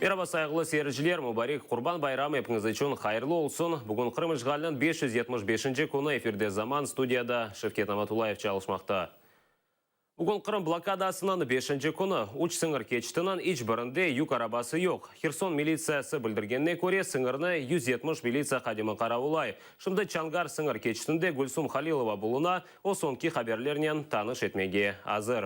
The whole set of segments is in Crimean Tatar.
Meraba, sayğılı seyirciler, mubarek Qurban bayramı epiñiz içün hayırlı olsun! Bugün Qırım işğaliniñ 575-nci künü, efirde Zaman, studiyada Şevket Namatullayev çalışmaqta. Bugün Qırım blokadasınıñ beşinci künü. Üç sıñır keçitiniñ iç birinde yük arabası yoq. Herson militsiyası bildirgenine köre, sıñırnı 170 militsiya hadimi qaravulay. Şimdi Çangar sıñır keçitinde Gülsum Halilova buluna, o soñki haberlernen tanış etmege azır.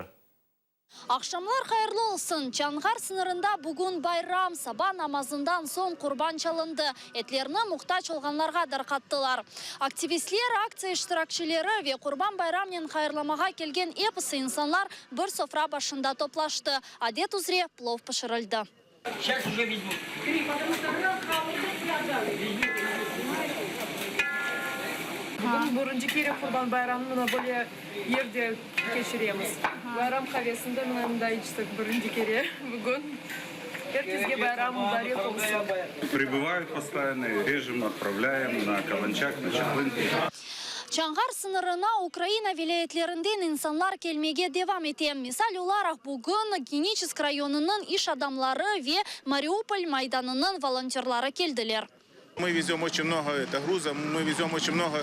Aqşamlar hayırlı olsun! Çanğar sıñırında bugün bayram, saba namazından soñ qurban çalındı, etlerni muhtac olğanlarğa darqattılar. Aktivistler, aktsiya iştirakçileri ve Qurban bayramnen hayırlamağa kelgen episi insanlar bir sofra başında toplaştı. Adet üzre plov pişirildi. Bugün birinci kere Qurban bayramını mına böyle yerde keçiremiz. Bayram qavesinde mına mında içtik birinci kere bugün. Er kesge bayram mubarek olsun! Pribıvayut postoyanno, rejem, otpravlâyem na Kalançak, na Çaplınki. Çanğar sıñırına Ukraina vilâyetlerinden insanlar kelmege devam ete. Misal olaraq, bugün Geniçesk rayonınıñ iş adamları ve Mariupol Maydanınıñ volontörları keldiler. Mı vezem oçen mnogo eto gruza, mı vezem oçen mnogo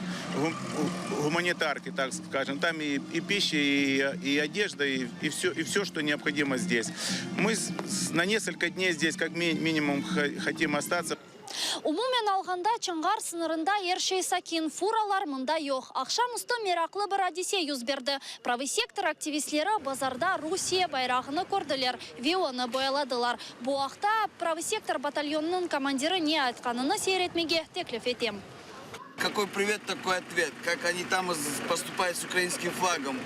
gumanitarki, tak skajem, tam i i pişça, i i odejda, i i vse, i vse, çto neobhodimo zdes. Mı na neskolko dney zdes kak minimum hotim ostatsya. Umumen alğanda, Çanğar sıñırında er şey sakin, furalar mında yoq. Aqşam üstü meraqlı bir adise yüz berdi. Pravıy sektor aktivistleri bazarda Rusiye bayrağını kördiler ve onı boyaladılar. Bu aqta Pravıy sektor batalyonınıñ komandiri ne aytqanını seyir etmege teklif etem. Kakoy privet, takoy otvet. Kak oni tam postupayut s ukrainskim flagom,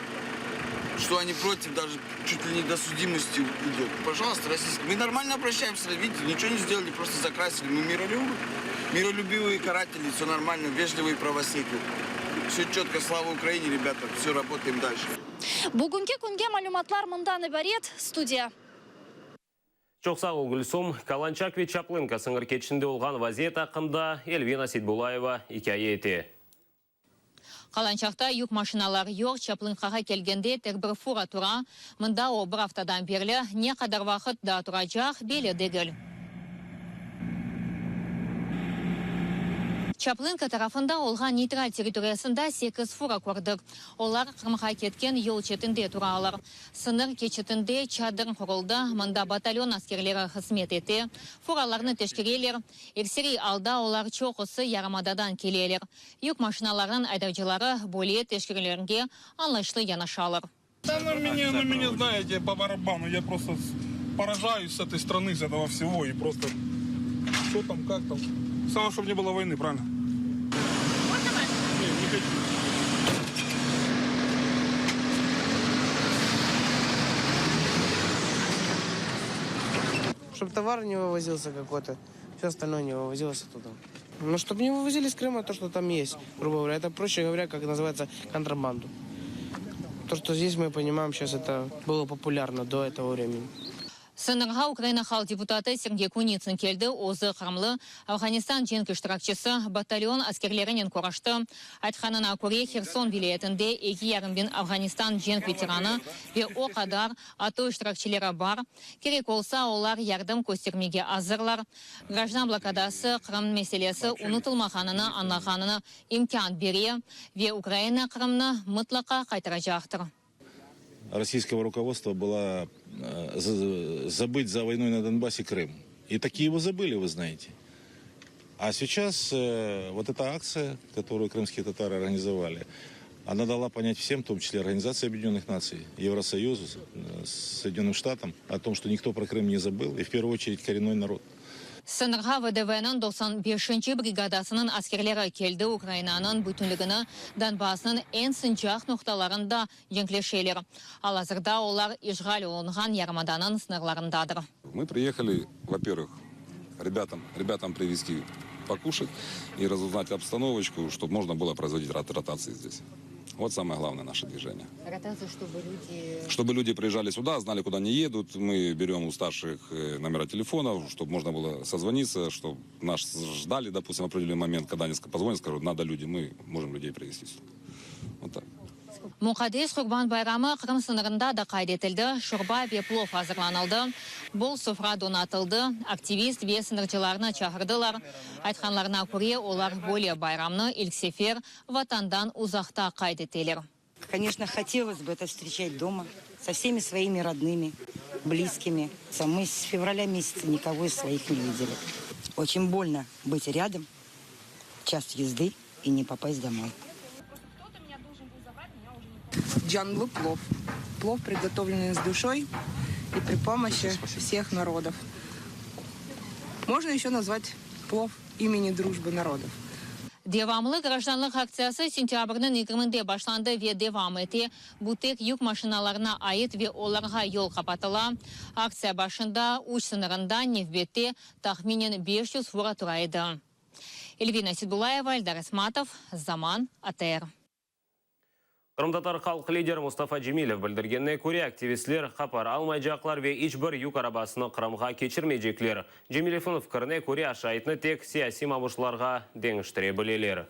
çto oni protiv daje çut li ne do sudimosti idöt. Pojaluysta, rossiyskiy. Mı normalno obraşçayemsâ, vidite, niçego ne sdelali, prosto zakrasili. Mı mirolübivıye karateli, vse normalno, vejlivıye pravoseki. Vse çötko, slava Ukraine, rebâta, vse, rabotayem dalşe. Bugünki künge malümatlar mından ibaret, studiya. Çoq sağ ol, Gülsum. Kalançak ve Çaplınka sıñır keçitinde olğan vaziyet aqqında Elvina Seytbulayeva ikâye ete. Kalançakta yük maşinaları yoq, Çaplınkağa kelgende tek bir fura tura. Mında o bir aftadan berli, ne qadar vaqıt daa turacaq, belli degil. Çaplınka tarafında olğan neytral territoriyasında sekiz fura kördik. Olar Qırımğa ketken yol çetinde turalar. Sıñır keçitinde çadır quruldı, mında batalyon askerleri hızmet ete, furalarnı teşkereler. Ekseriy alda olar çoqusı yarımadadan keleler. Yük maşinalarınıñ aydavcıları böyle teşkerülerge añlayışlı yanaşalar. Da na menya, na menya znaete, po barabanu, ya prosto poражаюсь s etoy strany, s etogo vsego i prosto çto tam, kak tam, samое, ştob ne bylo voyny, pravilno? Ne, ne hoçu. Ştob tovar ne vıvozilsâ kakoy-to, vse ostальное ne vıvozilось ottуда. Nu, ştob ne vıvozili iz Krıma to, çto tam est, grubo govorâ, eto, proşçe govorâ, kak nazıvaetsâ, kontrabandu. To, çto zdes mı ponimaem şças, eto bylo populârno do etogo vremeni. Sıñırğa Ukraina halq deputatı Sergey Kunitsın keldi, özü qırımlı, Afğanistan cenk iştirakçisi, batalyon askerlerinen körüşti. Aytqanına köre, Herson vilâyetinde eki yarım biñ Afğanistan cenk veteranı ve o qadar ATO iştirakçileri bar. Kerek olsa, olar yardım köstermege azırlar. Grajdan blokadası Qırım meselesi unutılmağanını añlağanına imkân bere ve Ukraina Qırımnı mıtlaqa qaytaracaqtır. Rossiyskogo rukovodstva byla zabıtь za voynoy na Donbasse Krım. I taki ego zabıli, vı znaete. A seyças vot eta aktsiya, kotoruyu krımskiye tatarı organizovali, ona dala ponять vsem, v tom çisle Organizatsiya Obedinennıh Natsiy, Evrosoyuzu, Soedinennym Ştatam, o tom, çto nikto pro Krım ne zabıl, i v pervuyu oçeredь korennoy narod. Sıñırğa VDVniñ 95-nci brigadasınıñ askerleri keldi, Ukrainanıñ bütünligini Donbassnıñ eñ sıcaq noqtalarında cenkleşeler. Al-azırda olar işğal olunğan yarımadanıñ sıñırlarındadır. Mı priyehali, vo-pervıh, rebâtam, rebâtam privezti pokuşat i razuznat obstanovoçku, ştob mojno bylo proizvodit rotatsiyi zdes. Вот самое главное наше движение. Ротация, чтобы люди... Чтобы люди приезжали сюда, знали, куда они едут. Мы берем у старших э, номера телефонов, чтобы можно было созвониться, чтобы нас ждали, допустим, в определенный момент, когда они позвонят, скажут, надо люди, мы можем людей привезти сюда. Вот так. Muqaddes Qurban bayramı Qırım sıñırında da qayd etildi, şorba ve plov azırlanıldı, bol sofra donatıldı, aktivist ve sıñırcılarnı çağırdılar. Aytqanlarına köre, olar böyle bayramnı ilk sefer Vatandan uzaqta qayd eteler. Koneçno, hotelos bı eto vstreçat doma so vsemi svoimi rodnımi, blizkimi. Mı s fevralâ mesyatsa nikogo iz svoih ne videli. Oçen bolno bıt râdom, ças yezdı i ne popast domoy. Canlı plov. Plov, prigotovlennıy s duşoy i pri pomoşçi vseh narodov. Mojno eşço nazvat plov imeni drujbı narodov. Devamlı grajdanlıq aktsiyası sentâbrniñ yigirminde başlandı ve devam ete. Bu tek yük maşinalarına ait ve olarğa yol qapatıla. Aktsiya başında üç sıñırında nevbette tahminen 500 fura tura edi. Elvina Seydullayeva, Eldar Esmatov, Zaman, ATR. Qırımtatar halq lideri Mustafa Cemilev bildirgenine köre, aktivistler qapar almaycaqlar ve iç bir yük arabasını Qırımğa keçirmeycekler. Cemilevniñ fikrine köre, aşaytnı tek siyasiy mabuslarğa deñiştire bileler.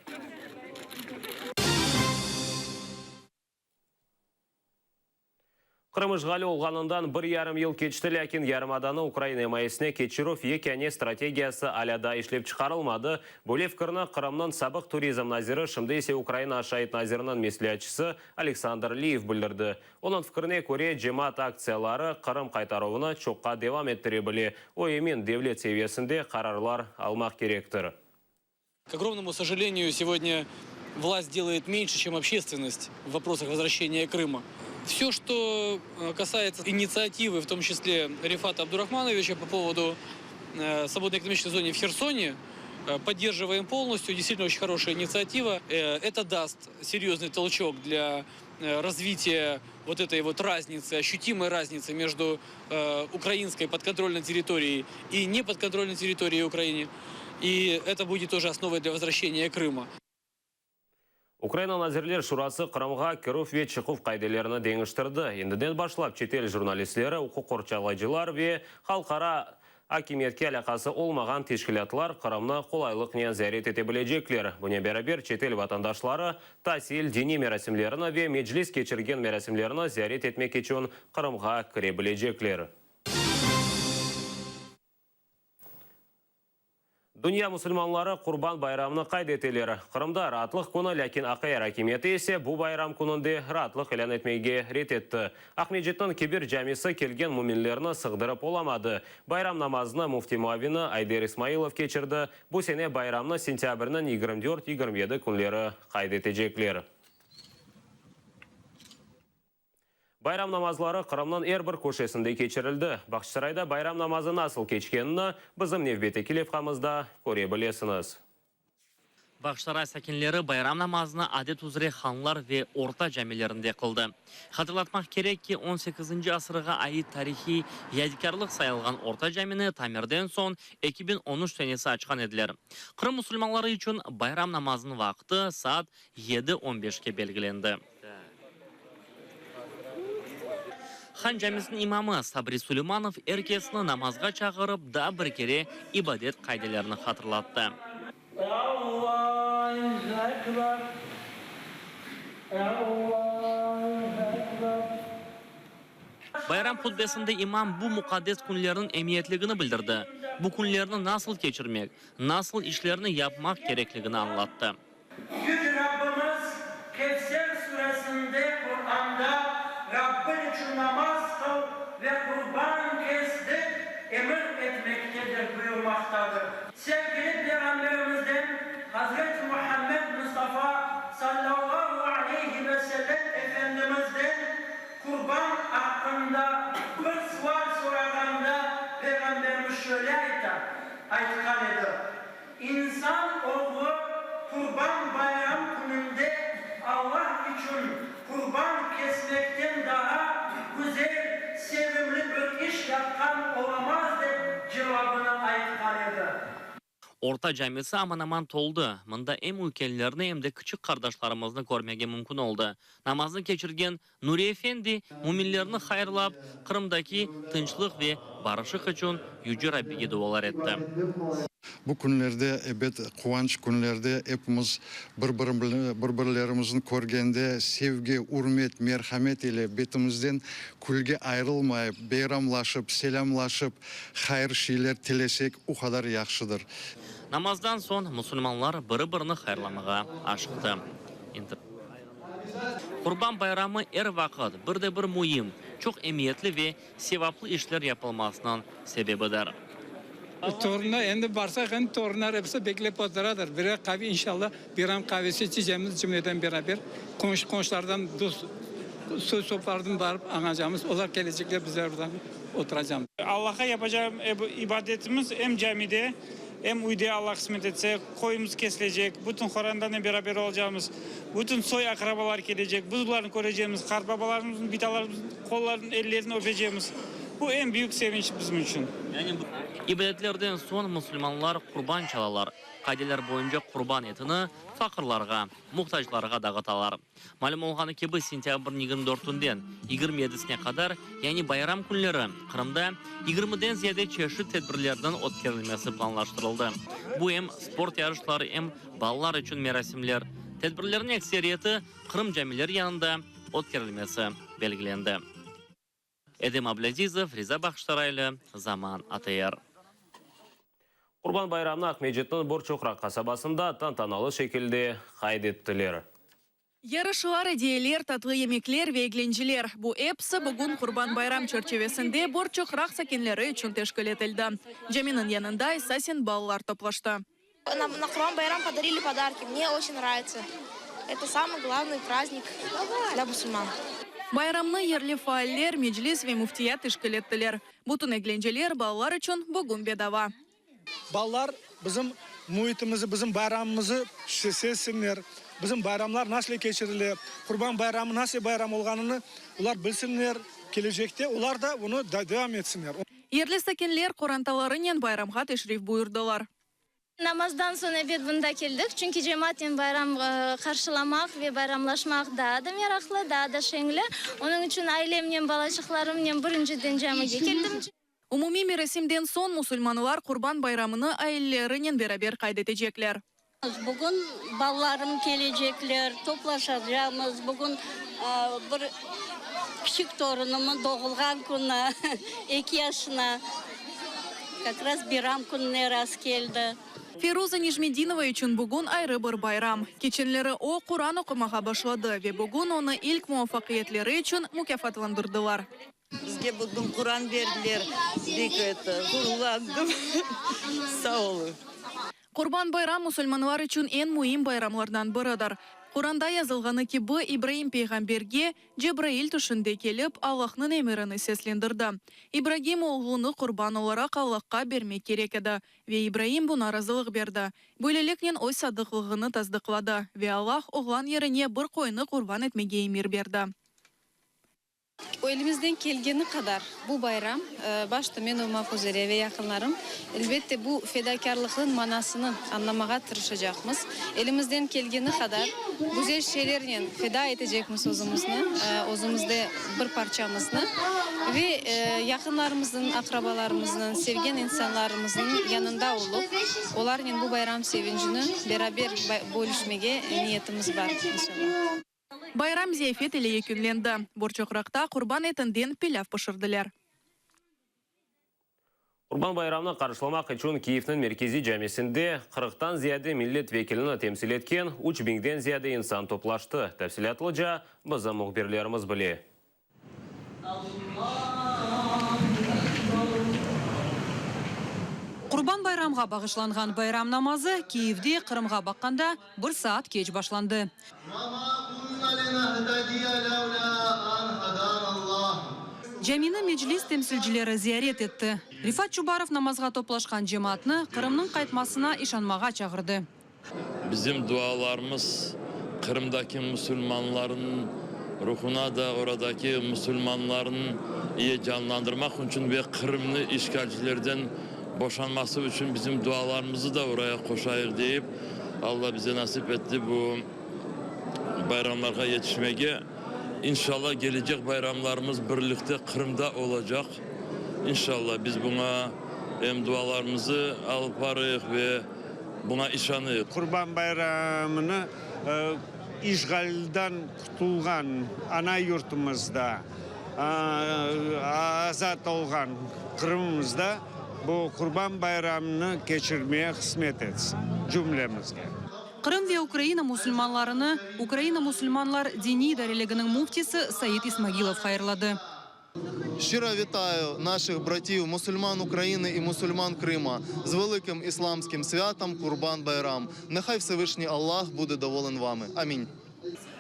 Qırım işğali olğanından bir yarım yıl keçti, lâkin yarımadanı Ukraina imayesine keçirüv yekâne strategiyası alâ daa işlep çıqarılmadı. Böyle fikirni Qırımnıñ sabıq turizm naziri, şimdi ise Ukraina aşayt naziriniñ mesleatçısı Aleksandr Liyev bildirdi. Onıñ fikrine köre, cemaat aktsiyaları Qırım qaytaruvını çoqqa devam ettire bile. O emin, devlet seviyesinde qararlar almaq kerektir. K ogromnomu sojalenyü, segodnâ vlast delayet menşe, çem obşestvennost v voprosah vozvraşçeniya Krıma. Vse, çto kasayetsâ initsiativı, v tom çisle Refata Abdurahmanoviça po povodu svobodnoy ekonomiçeskoy zone v Hersone, podderjivaem polnostyu, deystvitelno oçen horoşaya initsiativa. Eto dast seryoznyy tolçok dlâ razvitiya vot etoy vot raznitsy, oşçutimoy raznitsy mejdu ukrainskoy podkontrolnoy territoriey i nepodkontrolnoy territoriey Ukraine, i eto budet тоже osnovoy dlâ vozvraşçeniya Krıma. Ukraina Nazirler Şurası Qırımğa kirüv ve çıquv qaidelerini deñiştirdi. Endiden başlap çetel jurnalistleri, uquq qorçalayıcılar ve halqara akimiyetke alâqası olmağan teşkilâtlar Qırımnı qolaylıqnen ziyaret ete bilecekler. Bunen beraber, çetel vatandaşları tasil, diniy merasimlerini ve Meclis keçirgen merasimlerni ziyaret etmek içün Qırımğa kire bilecekler. Dünya musulmanları Qurban bayramını qayd eteler. Qırımda raatlıq künü, lâkin AQR akimiyeti ise bu bayram kününde raatlıq ilân etmege red etti. Aqmescitniñ Kebir camisi kelgen müminlerni sığdırıp olamadı. Bayram namazını müfti muavini Ayder İsmailov keçirdi. Bu sene bayramnı sentâbrniñ 24, 27 künleri qayd etecekler. Bayram namazları Qırımnıñ er bir köşesinde keçirildi. Bağçasarayda bayram namazı nasıl keçkenini bizim nevbetteki levhamızda köre bilesiñiz. Bağçasaray sakinleri bayram namazını adet üzre Hanlar ve Orta camilerinde qıldı. Hatırlatmaq kerek ki, on sekizinci asırğa ait tarihiy yadikârlıq sayılğan Orta camini tamirden soñ 2013 senesi açqan ediler. Qırım musulmanları içün bayram namazınıñ vaqtı saat yedi on beşke belgilendi. Han camisiniñ imamı Sabri Suleymanov er kesni namazğa çağırıp, daa bir kere ibadet qaidelerini hatırlattı. Bayram hutbesinde imam bu muqaddes künlerniñ emiyetligini bildirdi, bu künlerni nasıl keçirmek, nasıl işlerni yapmaq kerekligini añlattı. Yüce Rabbimiz Kevser suresinde Quranda Rabbin içün namaz qıl ve qurban kes dep emir etmektedir, buyurmaqtadır. Sevgili Peyğamberimizden Hazreti Muhammed Mustafa sallallahu aleyhi ve sellem Efendimizden qurban aqqında bir sual sorağanda Peyğamberimiz şöyle ayta, aytqan edi, İnsan oğlu Qurban bayram kününde Allah içün qurban kesmekten daa güzel, sevimli bir iş yapqan olamaz dep cevabını aytqan edi. Orta camisi aman-aman toldı, mında em üykenlerni, em de kiçik qardaşlarımıznı körmege mümkün oldı. Namaznı keçirgen Nuri efendi müminlerni hayırlap, Qırımdaki tınçlıq ve barışıq içün Yüce Rabbige dualar etti. Bu künlerde, ebet, quvanç künlerde epimiz bir-birlerimizni körgende sevgi, ürmet, merhamet ile betimizden külge ayırılmayıp, beyramlaşıp, selâmlaşıp, hayır şeyler tilesek, o qadar yahşıdır. Namazdan soñ musulmanlar biri-birini hayırlamağa aşıqtı. Qurban bayramı er vaqıt bir de bir müim, çoq emiyetli ve sevaplı işler yapılmasınıñ sebebidir. Torunlar, endi barsaq, endi torunlar episi beklep oturadır. Birer qave, inşallah, biram qavesi içecemiz cümleden beraber. Qonşu qonşulardan, dost, soy-soplardan barıp añacamız. Olar kelecekler, bizler oradan oturacamız. Allahqa yapacağım ibadetimiz em camide, Em üyde Alla qısmet etse, qoyumız kesilecek, bütün qorantanen beraber olacağımız, bütün soy-aqrabalar kelecek, biz bularnı körecemiz, qartbabalarımıznıñ, bitalarımıznıñ qollarını, ellerini öpecemiz. Bu eñ büyük sevinç bizim içün. İbadetlerden soñ musulmanlar qurban çalalar. Qaideler boyunca qurban etini faqırlarğa, muhtaclarğa dağıtalar. Malüm olğanı kibi, sentâbrniñ 24-ünden 27-sine qadar, yani bayram künleri, Qırımda yigirmiden ziyade çeşit tedbirlerniñ ötkerilmesi planlaştırıldı. Bu em sport yarışları, em balalar içün merasimler. Tedbirlerniñ ekseriyeti Qırım camileri yanında ötkerilmesi belgilendi. Edem Ablâzizov, Riza Bağçasaraylı, Zaman ATR. Qurban bayramnı Aqmescitniñ Borçoqraq qasabasında tantanalı şekilde qayd ettiler. Yarışlar, ediyeler, tatlı yemekler ve eglenceler, bu episi bugün Qurban bayram çerçivesinde Borçoqraq sakinleri içün teşkil etildi. Caminiñ yanında esasen balalar toplaştı. Na Qurban bayram podarili podarki, mne oçen nravitsya, eto samıy glavnıy praznik dlâ musulman. Bayramnı yerli faaller, meclis ve müftiyat teşkil ettiler. Bütün eglenceler balalar içün bugün bedava. Balalar bizim müitimizi, bizim bayramımızı sezsinler, bizim bayramlar nasıl keçirile, Qurban bayramı nasıl bayram olğanını olar bilsinler, kelecekte olar da bunı devam etsinler. Yerli sakinler qorantalarınen bayramğa teşrif buyurdılar. Namazdan soñ ebet bunda keldik, çünki cemaatnen bayram qarşılamaq ve bayramlaşmaq daa da meraqlı, daa da şeñli. Onıñ içün ailemnen, balaçıqlarımnen birinciden camige keldim. Umumiy merasimden soñ musulmanlar Qurban bayramını ailelerinen beraber qayd etecekler. Bugün balalarım kelecekler, toplaşacaqmız. Bugün bir kiçik torunımnıñ doğulğan künü, eki yaşına, kak raz bayram kününe rast keldi. Feruza Nejmedinova içün bugün ayrı bir bayram. Keçenleri o, Quran oqumağa başladı ve bugün onı ilk muvafaqiyetleri içün mukâfatlandırdılar. Bizge bugün Quran berdiler, bek eto, ğururlandım. Sağ oluñ. Qurban bayram musulmanlar içün eñ müim bayramlardan biridir. Quranda yazılğanı kibi, İbraim peyğamberge Cebrail tüşünde kelip, Allahnıñ emirini seslendirdi. İbragim oğlunı qurban olaraq Allahqa bermek kerek edi, ve İbraim buña razılıq berdi. Böyleliknen öz sadıqlığını tasdıqladı, ve Allah oğlan yerine bir qoynı qurban etmege emir berdi. Elimizden kelgeni qadar bu bayram, başta men olmaq üzere ve yaqınlarım, elbette, bu fedakârlıqnıñ manasını añlamağa tırışacaqmız. Elimizden kelgeni qadar güzel şeylernen feda etecekmiz özümizni, özümizde bir parçamıznı ve yaqınlarımıznıñ, aqrabalarımıznıñ, sevgen insanlarımıznıñ yanında olıp, olarnen bu bayram sevincini beraber bölüşmege niyetimiz bar, inşallah. Bayram ziyafet ile yekünlendi. Borçoqraqta qurban etinden pilâv pişirdiler. Qurban bayramnı qarşılamaq içün Kiyevniñ merkeziy camisinde qırqtan ziyade millet vekilini temsil etken üç biñden ziyade insan toplaştı. Tafsilâtlıca bizim mühbirlerimiz bile. Qurban bayramğa bağışlanğan bayram namazı Kiyevde Qırımğa baqqanda bir saat keç başlandı. Camini Meclis temsilcileri ziyaret etti. Refat Çubarov namazğa toplaşqan cemaatnı Qırımnıñ qaytmasına işanmağa çağırdı. Bizim dualarımız Qırımdaki musulmanlarnıñ ruhuna da, oradaki musulmanlarnıñ canlandırmaq içün ve Qırımnı işğalcilerden. boşanması içün bizim dualarımızı da oraya qoşayıq deyip, Alla bize nasip etti bu bayramlarğa yetişmege. İnşalla, kelecek bayramlarımız birlikte Qırımda olacaq. İnşalla, biz buña em dualarımızı alıp barayıq ve buña işanayıq. Qurban bayramını işğaldan qutulğan ana yurtumızda, azat olğan Qırımımızda bu Qurban bayramını keçirmege qısmet etsin cümlemizge. Qırım ve Ukraina musulmanlarını Ukraina musulmanlar diniy idareliginiñ müftisi Said İsmagilov hayırladı. Şçıro vitayu naşıh brativ, musulman Ukrainı i musulman Krıma, z velikım islamskim svâtom Qurban Bayram! Nehay Vsevyşniy Allah bude dovolen vamı. Amin.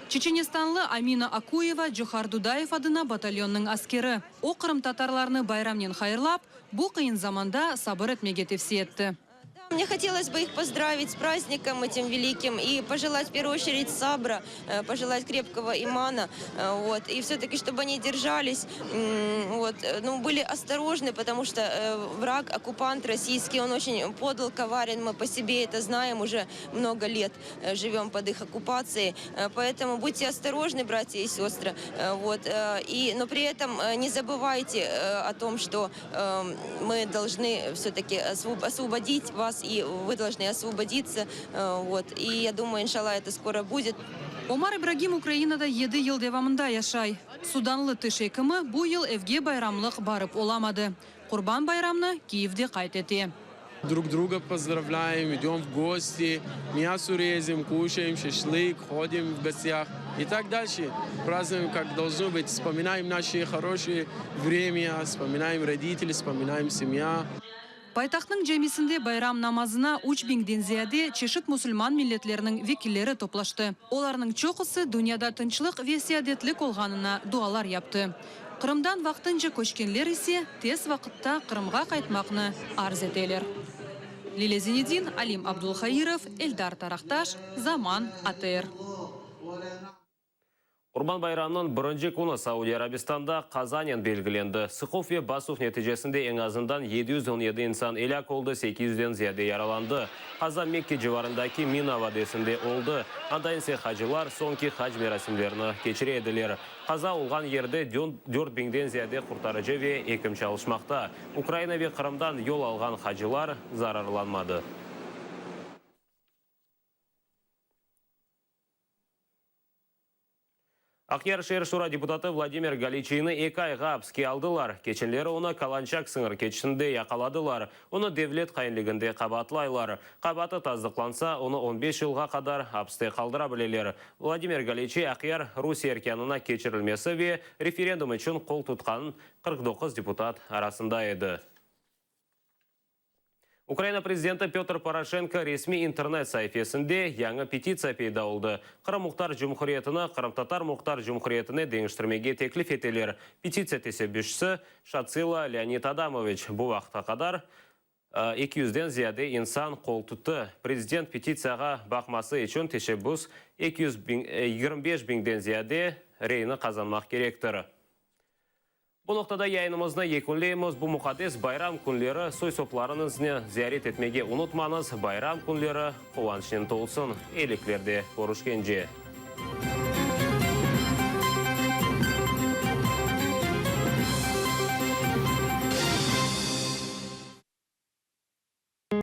Çeçenistanlı Amina Akuyeva Cohar Dudayev adına batalyonnıñ askeri. O, qırımtatarlarnı bayramnen hayırlap, bu qıyın zamanda sabır etmege tevsiye etti. Mne hotelos bı ih pozdravit s prazdnikom etim velikim i pojelat v pervuyu oçered sabra, pojelat krepkogo imana, vot, i vse-taki, çtobı oni derjalis, vot, nu, bıli ostorojnı, potomu çto vrag, okkupant rossiyskiy, on oçen podl, kovaren, mı po sebe eto znaem uje mnogo let, živem pod ih okkupatsiey, poetomu budte ostorojnı, bratya i sestry, vot, i, no pri etom ne zabıvayte o tom, çto mı dolžnı vse-taki osvobodit vas, i vı dolžnı osvoboditsya, vot, i ya dumayu, inşalla, eto skoro budet. Omar İbragim Ukrainada yedi yıl devamında yaşay. Sudanlı tiş ekimi bu yıl evge bayramlıq barıp olamadı. Qurban bayramnı Kiyevde qayd ete. Drug druga pozdravlâyem, idem v gosti, myaso rezem, kuşayem, şaşlık, hodim v gostyah i tak dalşe. Praznuem kak dolžno bıt, vspominaem naşe horoşe vremya, vspominaem roditeli, vspominaem semya. Paytahtnıñ camisinde bayram namazına üç biñden ziyade çeşit musulman milletleriniñ vekilleri toplaştı. Olarnıñ çoqusı dünyada tınçlıq ve seadetlik olğanına dualar yaptı. Qırımdan vaqtınca köçkenler ise tez vaqıtta Qırımğa qaytmaqnı arz eteler. Lilâ Zinedin, Alim Abdulhairov, Eldar Taraqtaş, Zaman, ATR. Qurban bayramınıñ birinci künü Saudiya Arabistanda qazanen belgilendi. Sıquv ve basuv neticesinde eñ azından 717 insan elâk oldı, sekiz yüzden ziyade yaralandı. Qaza Mekke civarındaki Mina vadesinde oldı, anda ise hacılar soñki hac merasimlerini keçire ediler. Qaza olğan yerde dört biñden ziyade qurtarıcı ve ekim çalışmaqta. Ukraina ve Qırımdan yol alğan hacılar zararlanmadı. Aqyar şeer şura deputatı Vladimir Galiçiyni eki ayğa apske aldılar. Keçenleri onı Kalançak sıñır keçitinde yaqaladılar. Onı devlet hainliginde qabaatlaylar. Qabaatı tasdıqlansa, onı on beş yılğa qadar apste qaldıra bileler. Vladimir Galiçiy Aqyar Rusiye erkânına keçirilmesi ve referendum içün qol tutqan 49 deputat arasında edi. Ukraina prezidenti Pötr Poroşenko resmiy internet saifesinde yañı petitsiya peyda oldı. Qırım Muhtar Cumhuriyetini Qırımtatar Muhtar Cumhuriyetine deñiştirmege teklif eteler. Petitsiya teşebbüsçisi Şatsilo Leonid Adamoviç. Bu vaqıtqa qadar eki yüzden ziyade insan qol tuttı. Prezident petitsiyağa baqması içün teşebbüs 225 biñden ziyade reyni qazanmaq kerektir. Bu noqtada yayınımıznı yekünleymiz. Bu muqaddes bayram künleri soy-soplarıñıznı ziyaret etmege unutmañız. Bayram künleri quvançnen tolsun. Eyliklerde körüşkence.